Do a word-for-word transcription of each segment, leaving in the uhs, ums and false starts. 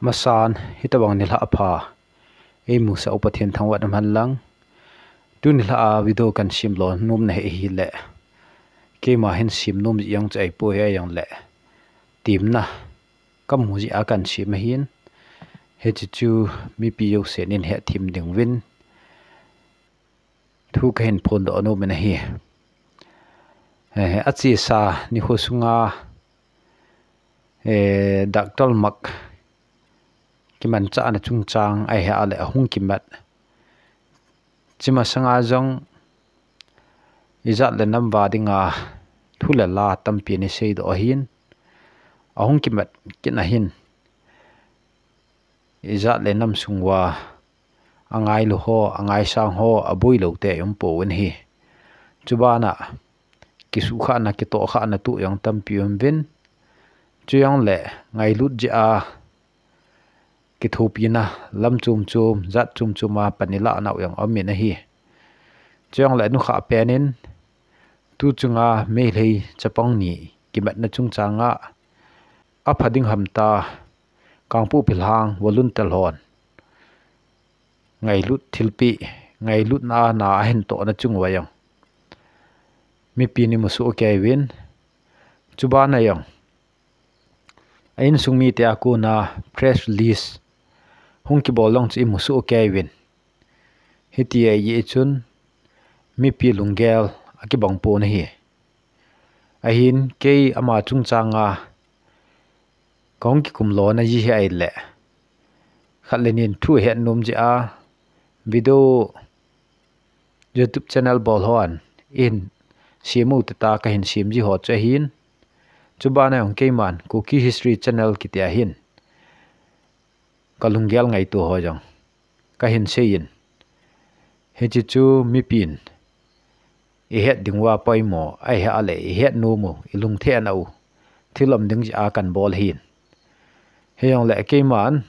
Masan, hitabang nilhah apha eimusah u Pathen thangvah in umhen lang. Tuni nilhah a video kahin sem lou nomna hi ahile, keima hin sem nom jeh jong chu ahipoi, ahijongle temna kamu jeh a kahin sem ahin, hiche chu mipi jousen hethem ding uvin thu kahin phondoh nom in ahi. Eh, achesa nikho sunga, eh, Doctor Mark kimanchahna chungchang ahileh ahung kimat, hiche masanga jong ijat le nam va dinga thu le la tampi ana seidoh ahin, ahung kimat kit ahin, ijat le nam sung uva angailu ho, angaisang ho, aboilou te um pouvin ahi. Chubana kisuhkhahna, kitohkhahna toh jong tampi um uvin, chujongle ngailut jeh a kithopina lam chom chom, jat chom chom a pan ilahna u jong um in ahi. Chujongle nukhah pen in, tu chunga Meitei chapang ni kimatna chungchanga apha ding ham tia Kangpokpi lang volunteer hon ngailut thilpeh, ngailutna a na ahin tohna chung uva jong mipi in imusoh kei uvin, chubana jong a insung mite a kona press release hung kibol jong chu imusoh kei uvin. Hiti ahi jeh chun mipi lunggel akibang pon ahi. Ahin kei ama chungchanga kahung kikum lona jeh hi ahile, khat le ni in thu ahet nom jeh a video YouTube channel bol hon eihin sem u tia kahin sem ji ho chu ahin, chubana jong keiman Kuki History Channel kiti a hin kalunggel ngaito ho jong kahin seiyin, hiche chu mipin ihet ding uva poimo ahileh ihet nom u, ilungthim nau thil um ding jeh a kahin bol ahin. Hijongle keiman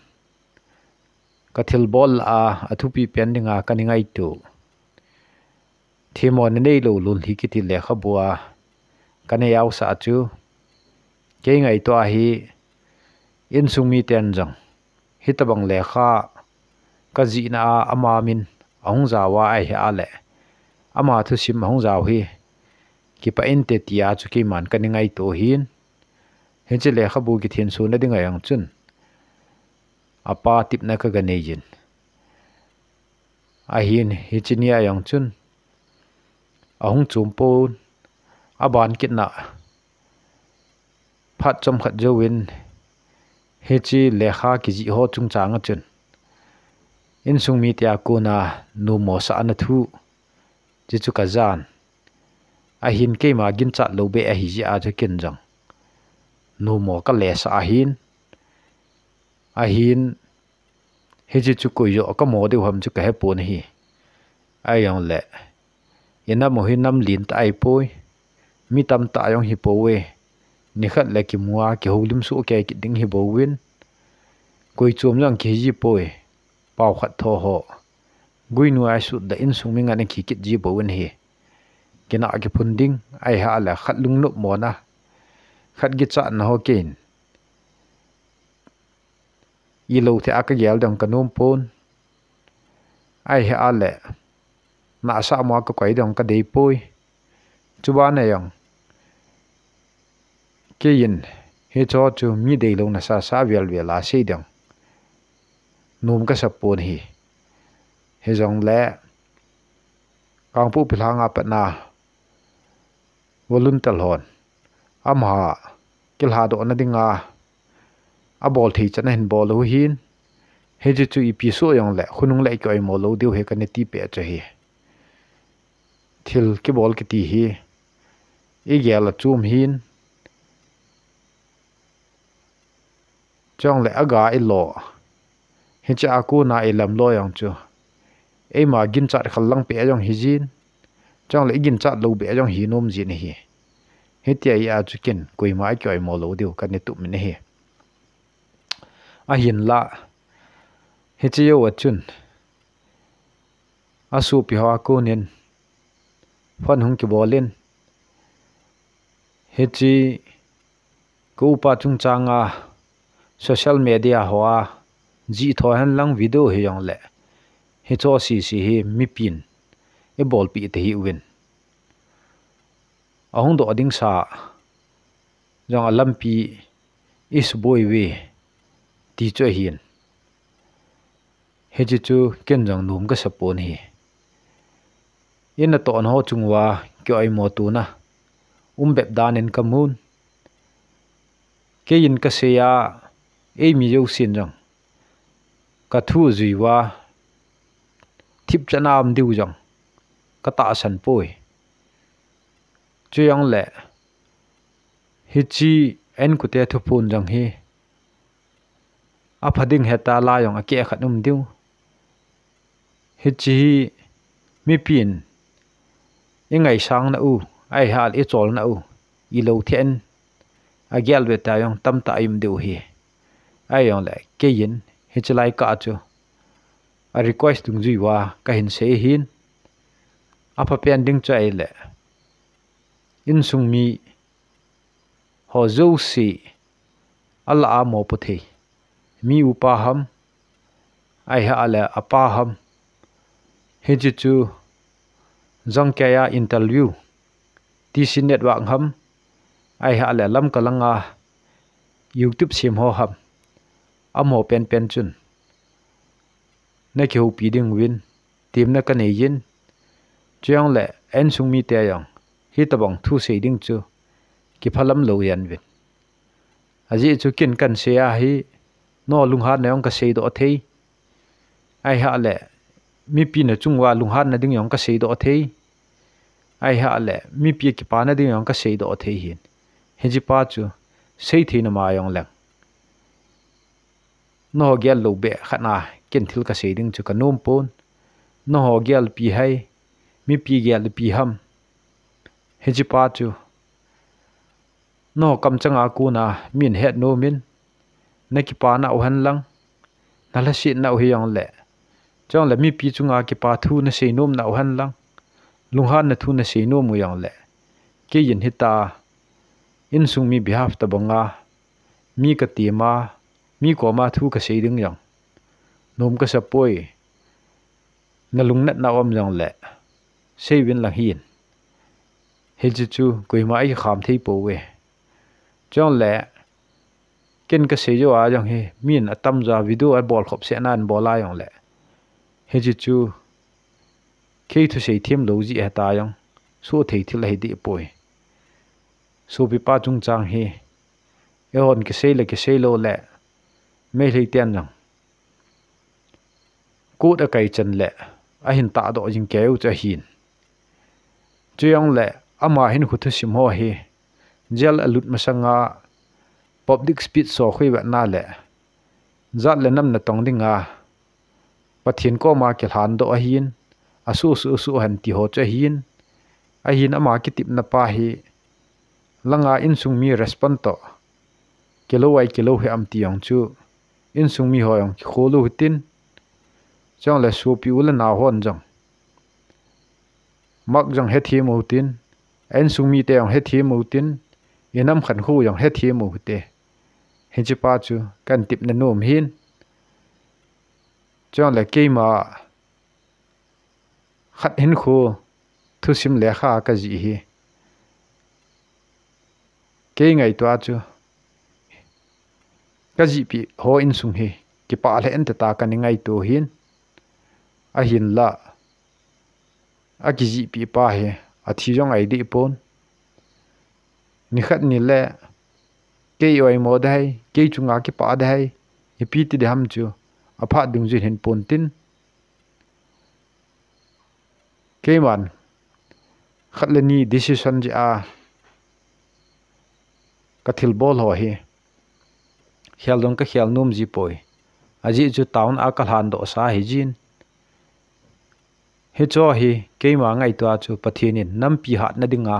kathilbol lah a athupi pen dinga kana ngaito, Themmo Neneilou Lunlhi kiti lekhabua kana jaosah chu, kei ngaito a hi insung miten jong hitabang lekha kajihna a ama min ahung jao a ahileh, ama thusim ahung jao hi kipah inte tia chu keiman kana ngaito ahin, hiche lekhabu kithensona dinga jong chun apa tepna kaga neijin ahin, hiche nia jong chun ahung chom pon, aban kitna phat chomkhat jouvin hiche lekha kijih ho chungchanga chun insung mite a kona nommo sahna thu, chuchu kajan ahin, keima ginchat lou beh ahi jeh a chu ken jong nommo kalesah ahin, ahin, hiche chu koi joh kamo diu ham chu kahepon ahi. Ahijongle inam u hi nam lentah ahipoi, mi tamtah jong hipouve, nikhat le kimu a kihoulim soh kei kit ding hibouvin, koi chom jong kihi jipoi, paokhat tho ho guinu a isut le insung mi ngen a kikit jibouvin ahi. Kinah kiphun ding ahileh khat lungnopmona, khat kichatna ho keiin ilou thei a kagel ding kanom pon, ahileh nahsah mo a kakoi ding kadeipoi, chubana jong keiin hicheho chu mi deilouna sasa velvel a sei ding nom kasapon ahi. Hijongle Kangpokpi langa patna volunteer hon ama kilhadohna dinga abol thei chan ahin bol u ahin, hiche chu ipi soh jongle khonung le kioimo lou diu hi kana tipeh chu ahi. Thil kibol kiti hi igel a chom hin, chule aga ilo, hiche a kona ilamlo jong chu eima ginchat khel lang beh jong hijin, chule iginchat lou beh jong hinom jin ahi. Hitia chu ken koima kioimo lou diu kana tup in ahi. Ahinla hiche jouva chun asopi hoa konin phone hung kibol in, hiche ka upa chungchanga social media hoa Jih tho hen lang video hi jong le, hicho sese hi mipin eibolpeh tahih uvin, ahung doh ding sa jong alampi eisuboi uve ti chu ahin. Hiche chu ken jong nom kasa pon ahi. Inatohna ho chung uva kioimo tona um bep dan in kamun. Keiin kasei a, eimi jousen jong kathu jui uva thipchan a um diu jong katahsan poi. Chujongle hiche inkote thuphon jong hi apha ding heta la jong akeh khat um diu. Hiche hi mipin eingaisang nau, ahilouleh icholna u, ilou thei in agel ve ta jong tamtah um diu ahi. Ahijongle keiin hiche lai kah chu a request dungjui uva kahin sei ahin. Aphapen ding chu ahile, insung mi ho jouse alah a mopo thei, mi upa ham, ahilouleh apa ham, hiche chu jangkeiya interview, TC Network ham, ahilouleh Lamka langa YouTube sem ho ham, amaho penpen chun nakihoupi dinguvin temna kaneiyin. Chujongle insung mite jong hitobang thu sei ding chu kiphalam lou jeng uvin. Ajeh chu ken kahin sei a hi, nangho lunghanna jong kaseidoh thei, ahilouleh mipi nachung uva lunghanna ding jong kaseidoh thei, ahilouleh mipi kipana ding jong kaseidoh thei ahin. Hichepa chu sei theina ma jongleng, nangho gel lou beh khat a ken thil kasei ding chu kanom pon. Nangho gelpi ham, mipi gelpi ham, hichepa chu nangho kamchanga kona min hetnom in, nakipana u henlang, nalhasetna u hijongle, chujongle mipi chunga kipa thu naseinom nau henlang, lunghanna thu naseinom u jongle, keiin hitia insung mi behalf tobanga mi katem a, mi koma thu kasei ding jong nom kasa poi. Nalungnatna um jongle, seiyuvin lang hin. Hiche chu koima eikham thei pouve. Chujongle ken kasei jou a jong hi, min atamjo a video abol khop sehna in abol a jongle, hiche chu kei thusei themlou jeh hita jong, sohthei thil ahi deh poi. Sopipa chungchang hi, eihon kisei le kisei loule, Meitei ten jong court akai chan le ahin tahdoh jing keiyu chu ahin. Chujongle ama hinkho thusim ho hi, jail alut masanga public speech sokhui vetna le, jat le nam natong dinga Pathen koma kilhandoh ahin, asuh suh suh hen ti ho chu ahin. Ahin ama kitepna pa hi, langa insung mi respond toh kilou ai kilou hi am ti jong chu, insung mi ho jong kikhol u hitin, chujongle sopi u le nao hon jong, Mark jong hethem u hitin, insung mite jong hethem u hitin, inam khankho jong hethem u hite. Hichepa chu kahin tepna nom hin. Chujongle keima khat hinkho thusim lekha kajih hi, kei ngaito a chu, kajihpeh ho insung hi kipah lheh inte tia kana ngaito hin. Ahinla, akijihpeh pa hi athi jong ahi deh pon. Nikhat nile kei oimo ding ahi, kei chunga kipah ding ahi, ipi ti ding ham chu aphat dungjuiyin hin pon tin, keiman khat le ni decision jeh a kathilbol ho hi khel jong kakhel nom ji poi. Ajeh chu town a kalhandoh sa hijin, hicheho hi keima ngaito a chu Pathen in nampi hatna dinga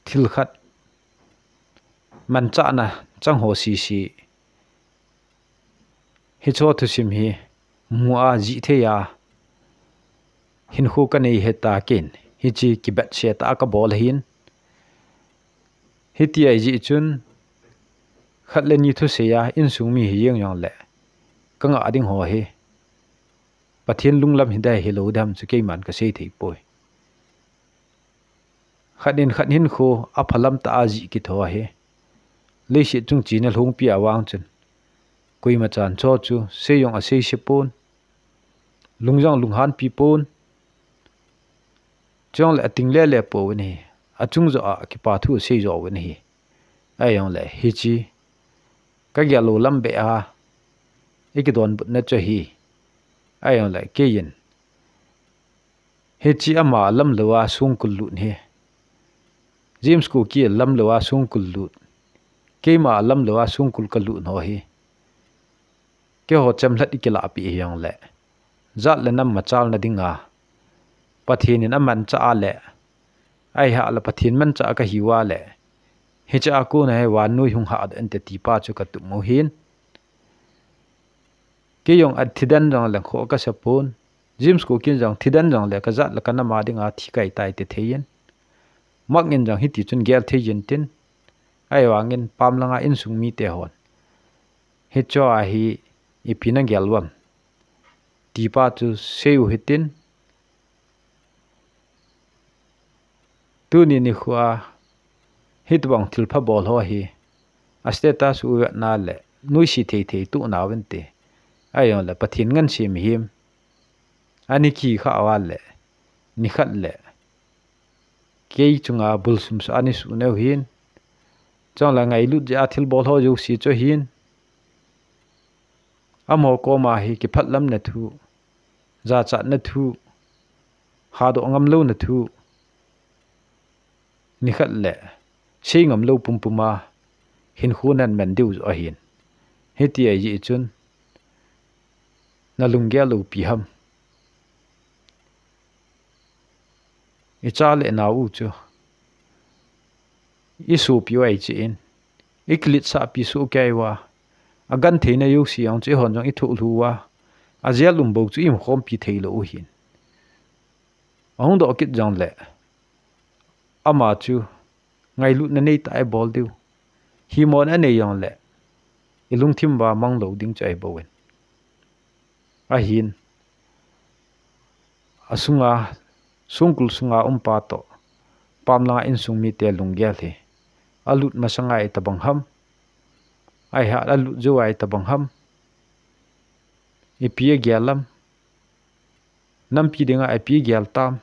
thil khat manchahna chang ho sese, hicheho thusim hi mu a jih thei a hinkho kanei hita ken, hiche kibetse tah a kabol ahin. Hiti ahi jeh chun, Khat le ni thusei a insung mi hi jeng jongle, ka ngah ding ho hi Pathen lunglam hidam hilou dam chu keiman ka sei thei poi. Khat in khat hinkho aphalam tah a jih kitho ahi. Leiset chung china lhungpi a vang chun, koima chan cho chu sei jong asei se pon, lung jong lunghanpi pon. Chujongle ating lele pouvin ahi, achung joh a kipa thu asei jouvin ahi. Ahijongle hiche ka gel lou lam beh a ikidonbutna chu ahi. Ahijongle keiin hiche ama lam lou a songkul lut hi, James Kuki lam lou a songkul lut, keima lam lou a songkul ka lut ho hi, keiho chemlhat ikilah peh hijongle, jat le nam machalna dinga Pathen in amanchah a le, ahiha le Pathen manchah kahiuva le, hiche a kona hi vannoi hung hahdoh inte tipa chu ka tup u ahin. Kei jong athi den jongle kho kasa pon, James Kuki jong thi den jongle ka jat le ka nam a dinga thi kai tai ti thei in. Mark in jong hiti chun gel thei jin tin, ahivangin pamlanga insung mite hon hiche a hi ipi na gel uvem tipa chu sei u hitin. Tuni nikho a hitobang thilpha bol ho hi a status u vetna le nuisat thei thei tuh nauvinte. Ahijongle Pathen ngansi mihem ani kikhah uva le, nikhat le kei chunga bulsum sah ani suh neu hin. Chujongle ngailut jeh a thil bol ho jouse chu ahin, amaho koma hi kiphatlamna thu, jachatna thu, hadoh ngam louna thu, nikhat le sei ngam lou pumpum a hinkho nan man diu joh ahin. Hiti ahi jeh chun na lunggel u ipi ham? Icha le inao u chu isopiu ahi jeh in, ikiletsahpi soh kei uva, agentheina jouse jong chu eihon jong ithoh lhu uva, ajel um bou chu iumkhompi thei lou u ahin. Ahung doh kit jongle ama chu ngailutna neitah a ibol diu, himona anei jongle ilungthim uva mang lou ding chu ahi bouvin. Ahin, asunga, songkul sunga umpa toh pamlanga insung mite lunggel hi alut masanga itobang ham, ahiha alut jou a itobang ham, ipi agel am, nampi dinga ipi agel tam,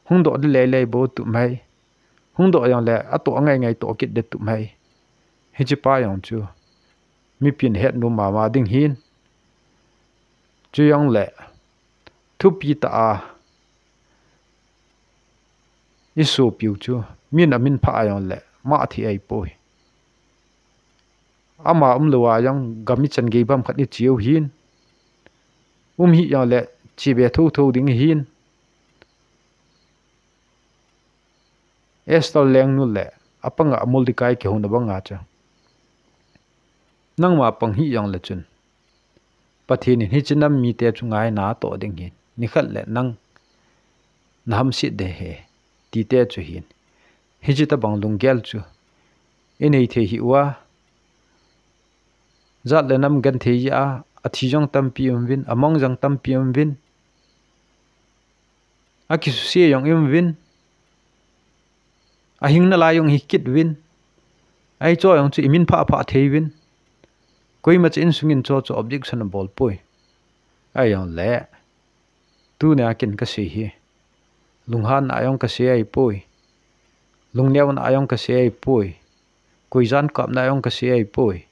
hung doh ding lele bou tup mai, hung doh jongle atoh angai ngai toh kit ding tup mai. Hiche pa jong chu mipin hetnom mama ding ahin. Chujongle thupi tah a isopiu chu min amin phah a jongle mah thei ahipoi. Ama umlou a jong gam ichan gei bam khat icheu hin, um hih jongle chebe thotho ding ahin. Esther lengnu le apanga Mordecai kihouna banga chu nangma pang hih jongle chun Pathen in hiche nam mite chu ngaina atoh ding ahin, nikhat le nang nahamset ding ahi, tite chu ahin. Hiche tobang lunggel chu inei thei hih uva, jat le nam genthei jeh a athi jong tampi umuvin, amang jong tampi umuvin, akisuse jong iumuvin, ahing nalai jong hikit uvin, ahicho jong chu imin phah phah thei uvin, koimacha insung in cho chu objection abol poi. Ahijongle tunia ken kasei hi lunghanna jong kasei ahipoi, lungneona jong kasei ahipoi, koi jan kapna jong kasei ahipoi.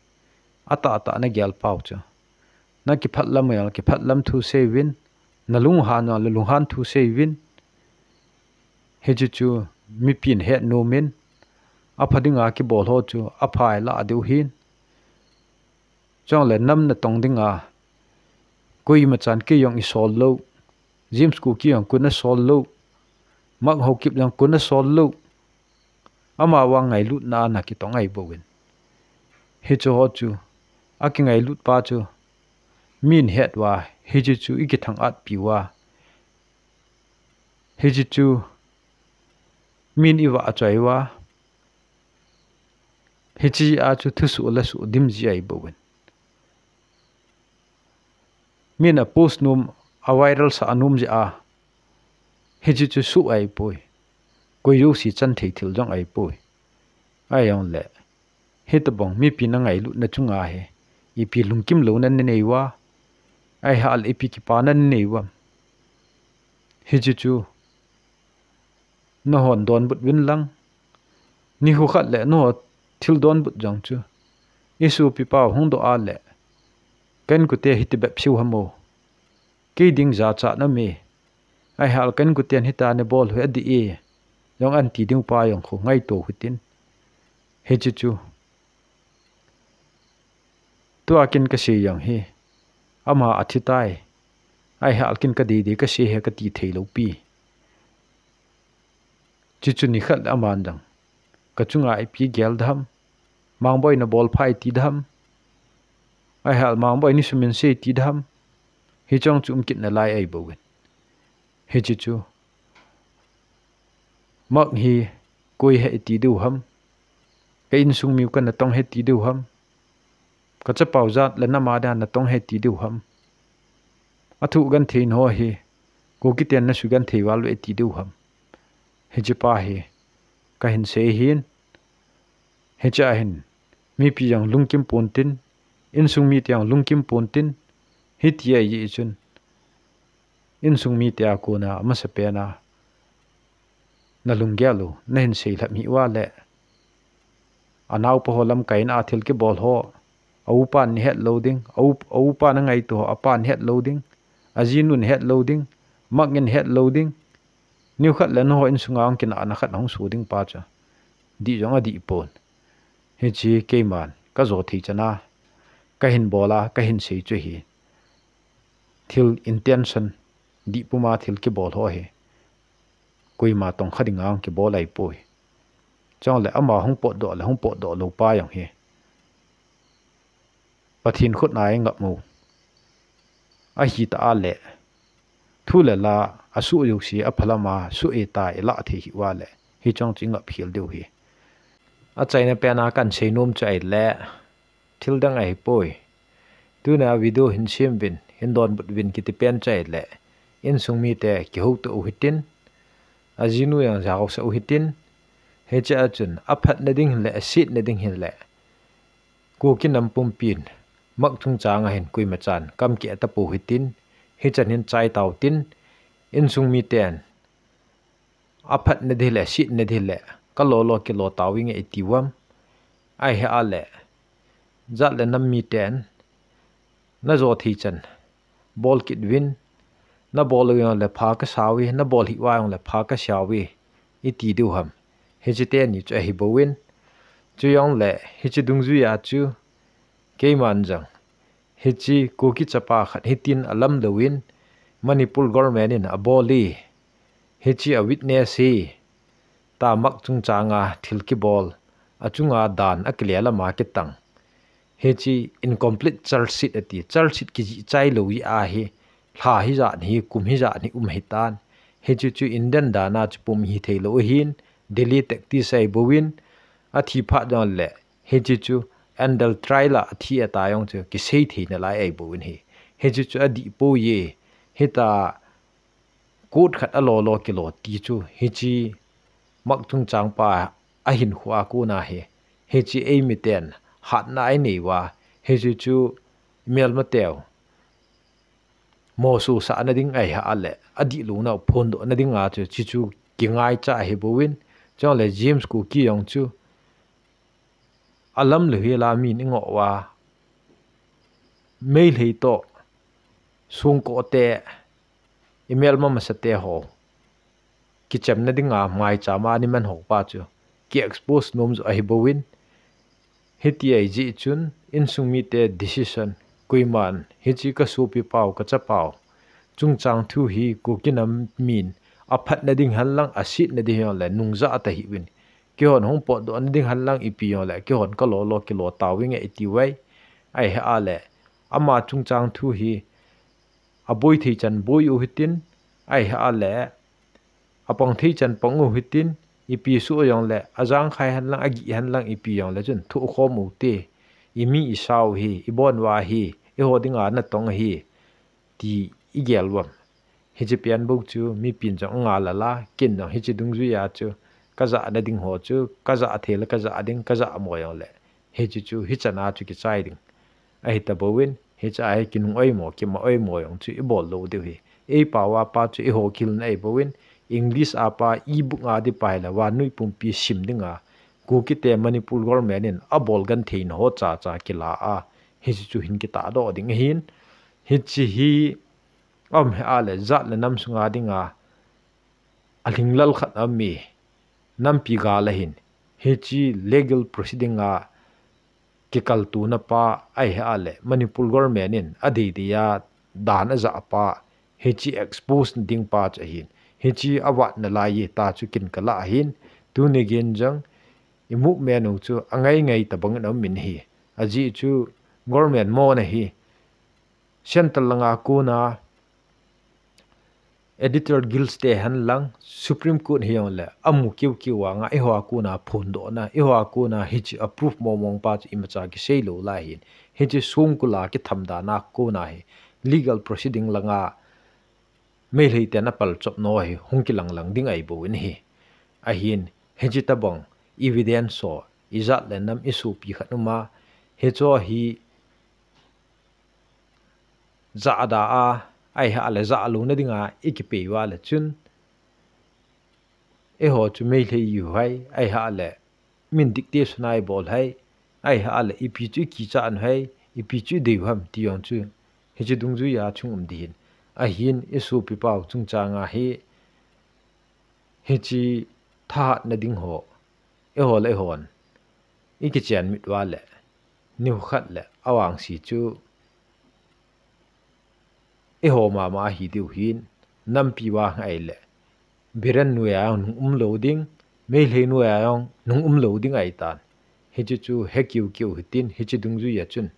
Atahtah nagel pau chu nakiphatlam u jongle kiphatlam thu sei uvin, nalunghan u jongle lunghan thu sei uvin. Hiche chu mipin hetnom in, apha dinga kibol ho chu apha ilah diu ahin. Chujongle nam natong dinga koimachan kei jong isol lou, James Kuki jong kon asol lou, Mark Haokip jong kon asol lou, amavang ngailutna a nakitong ahi bouvin. Hicheho chu akingailut pa chu min het uva, hiche chu ikithang-atpi uva, hiche chu min ivahchoi uva, Hiche a chu thusoh le soh dim ji ahi bou in. Min a post nom, a viral sah nom jeh a. Hiche chu soh ahi poi. Koi jouse chan thei thil jong ahi poi. Ahi jongle, hitobang mipi na ngailutna chunga hi ipi lungkim louna na nei uva, ahileh ipi kipana na nei uvam? Hiche chu nahon donbut uvin lang. Nikho khat le naho thil donbut jong chu, i sopipa hung doh a le, ka inkote hiti bep seiu ham o, kei ding jachat na me, ahileh ka inkoten hitia na bol u hi adih e, jong an ti diu pa jong khu ngaito hitin. Hiche chu tua kin kasei jong hi, ama athi tai, ahileh kin kadei dei kasei hi kati thei lou pi. Chuchu nikhat le aman jong, ka chunga ipi gel dem, Mangboi na bol phai ti dem, ahileh Mangboi ni sumin sei ti dem, hiche jong chu um kit nalai ahi bou in. Hiche chu, Mak hi koi ahi ti diu ham? Ka insung miu ka natong ahi ti diu ham? Ka chapau jat le nam a dia natong ahi ti diu ham? Athu genthei na ho hi, Kukiten na sugenthei val uve ti diu ham? Hiche pa hi, kahin sei hin. Hiche a hin, mipi jong lungkim pontin, insung mite jong lungkim pontin, hitia ahi chun, insung mite a kona amasapen a, na lunggel u, nahin sei lhap hih uva le, anaopa ho lamkai in a thil kibol ho, a upa in ahet lou ding, a u, a upa na ngaito ho, apa in ahet lou ding, ajinu in ahet lou ding, Mak in ahet lou ding, nikhat le naho insunga hung kinahna khat hung soh ding pa chu, dih jong adih pon. Hiche keiman kajo thei chan a kahin bol a, kahin sei chu ahi. Thil intention dih puma thil kibol ho hi, koima tongkha dinga hung kibol ahi poi. Chule ama hung potdoh le hung potdoh lou pa jong hi, Pathen khut a eingap u ahi ta a le, thu le la asoh jouse aphalam a soh e ta ilah thei hih uva le, hiche jong chu ingap khel diu ahi. Achaina pen a kahin sei nom chu ahile, thil dang ahi poi. Tuna video hin sem uvin, hin donbut uvin kiti pen chu ahile, insung mite kihoutoh u hitin, ajinu jong jaosah u hitin, hiche a chun aphatna ding hile, asetna ding hile, Kuki nam pumpin, Mak chungchang a hin koima chan kam keh tapou hitin, hichan hin chai tau tin, insung miten, aphatna ding le, asetna ding le, kalolo kilo tau inge iti uvam? Ahileh, jat le nam miten, najo thei chan bol kit uvin, nabol u jongle pha kasa uve, nabol hih uva jongle pha kasa uve, iti diu ham? Hiche teni chu ahi bou in. Chujongle, hiche dungjui a chu, keiman jong, hiche Kuki chapa khat hitin alam louvin, Manipur government in abol e, hiche a witness e, ta Mak chungchang a thil kibol, achunga dan akile lam a kitang, hiche incomplete charge sheet ati, charge sheet kijih chai lou jeh a hi, lha hijat hi, kum hijat hi um ahitan. Hiche chu Indian dan a chu pum hithei lou ahin, Delhi tactics ahi bou in, athi phat jongle, hiche chu under trial a athi ata jong chu kisei thei nalai ahi bou in ahi. Hiche chu adih poi e, hita court khat alolo kilo ti chu, hiche Mak chungchang pa ahinkho a kona hi, hiche eimiten hatna inei uva, hiche chu melmateu moso sahna ding ahileh, adih louna u phondohna dinga chu, chuchu kingaicha ahi bou in, chule James Kuki jong chu, alam lou hel a min ingoh uva, Meitei toh, Songkho te, imelma masate ho kichemna dinga maicham a ana man ho pa chu, ki expose nom joh ahi bou in, hiti ahi jeh chun, insung mite decision, koiman, hiche kasopipau, kachapau chungchang thu hi Kuki nam min aphatna ding hen lang, asetna ding hen lang le nungjah tahih uvin, keihon hung potdohna ding hen lang ipi jongle, keihon kalolo kilo tau inge iti uve. Ahileh, ama chungchang thu hi, aboi thei chan boi u hitin, ahileh, apang thei chan pang u hitin, Ipi suh jongle, ajang khai henlang, agih henlang, ipi jongle chun thukhom u te. Imi isau hi, ibon uva hi, eiho dinga natong ahi, ti igel uvam. Hiche pen bou chu mipin jong angal a la, ken jong hiche dungjuia chu kajah nading ho chu, kajah thei le kajah ding, kajah mo jongle, hiche chu hichan a chu kichai ding. Ahi tabouvin, hiche a hi kinung oimo, kima oimo jong chu ibol lou diu ahi. Eipao a pa chu eiho kihilna ahi bouvin, English a pa e-book a ding pa hile vannoi pumpi sim dinga, Kukite Manipur government in abol gentheina ho chacha kila a, hiche chu hin kitahdoh ding ahin, hiche hi aum hih a le jat le nam sunga dinga alhinglel khat aum e, nampi gal ahin, hiche legal proceeding a kikaltona pa ahi a le Manipur government in adeidei a dan ajah pa, hiche expose nading pa chu ahin, hiche avat nalai e ta chu kin kalah ahin, tuni geiyin jong i movement u chu angai ngai tabang in aum in ahi. Ajeh chu government mona hi, central langa kona Editor Guild te henlang, Supreme Court hijongle, amu kiu kiu vanga, eiho a kona phondohna, eiho a kona hiche a proof mong mong pa chu imacha kisei lou lai hin, hiche songkul a kitham dan a kona hi, legal proceeding langa, Meitei ten apalchop nau hi hung kilang lang ding ahi bouvin ahi. Ahin, hiche tabang evidence ho, ijat le nam isopi khat um a, hicheho hi jahda a, ahi a le jah louna dinga ikipei uva le chun, eiho chu Meitei ihiu ham, ahi a le min dictation a ibol ham, ahi a le ipi chu ikichat u ham, ipi chu idei u ham ti jong chu hiche dungjuia chung um ding ahin. Ahin, isopi pau chungchanga hi, hiche thahatna ding ho, eiho le eihon ikichen mit uva le, nikhat le avangse chu eiho mama ahi diu hin, nampi vang ahile, Biren noiya jong nung um lou ding, Meitei noiya jong nung um lou ding ahitan. Hiche chu he kiu kiu hitin, hiche dungjuia chun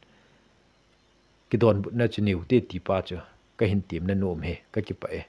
kidonbutna chu neiu te ti pa chu kahin temna nom e, kakipah e.